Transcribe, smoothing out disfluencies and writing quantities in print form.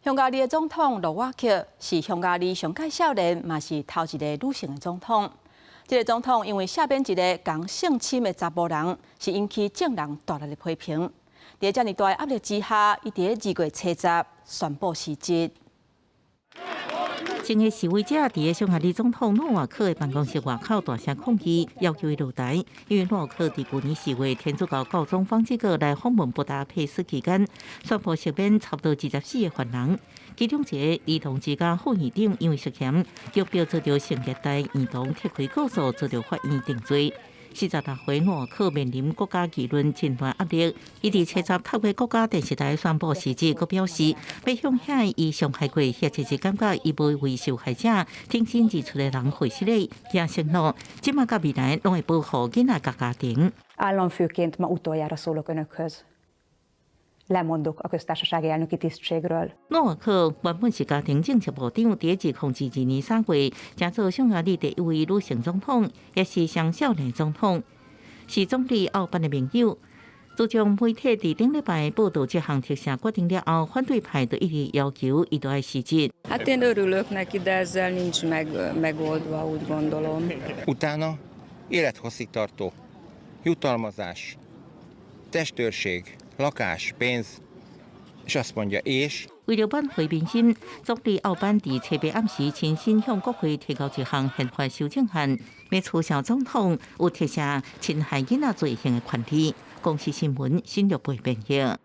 匈牙利的總統諾瓦克是匈牙利上蓋少年，嘛是頭一個女性的總統。這个總統因為赦免一个仝性侵的查埔人，是引起眾人大力的批評。佇遮爾大的壓力之下，伊佇2月70宣布辭職。前个示威者佇匈牙利總統諾瓦克的辦公室外口大聲抗議，要求伊落台。因為諾瓦克佇舊年4月天主教教宗方濟各來訪問布達佩斯期間，宣布赦免差不多24個犯人，其中一个兒童之家副院長因為涉嫌強迫遭著性虐待兒童，撤回告訴，遭著法院定罪。46歲諾瓦克面臨國家輿論真大壓力，伊佇初十透過國家電視台宣布辭職，閣表示欲向遐伊傷害過，或者是感覺伊無為受害者挺身而出的人負責任，也承諾這馬佮未來攏會保護囡仔佮家庭。 Államfőként ma utoljára szólok önökhöz. Lemondok a köztársasági elnöki tisztségről. 諾瓦克原本是家庭政策部長，佇2022年3月，成做匈牙利第一位女性總統，也是上少年總統，是總理奧班的盟友。自從媒體佇頂禮拜報導這項特赦決定了後，反對派就一直要求伊著愛辭職。 Hát én örülök neki, de ezzel nincs megoldva, úgy gondolom. Utána élethosszig tartó jutalmazás, testőrség, lakás, pénz, és azt mondja, és 為了挽回民心，總理奧班佇初八暗時親身向國會提交一項憲法修正案，欲取消總統有特赦侵害囡仔罪行的權利。公視新聞新玉貝編譯。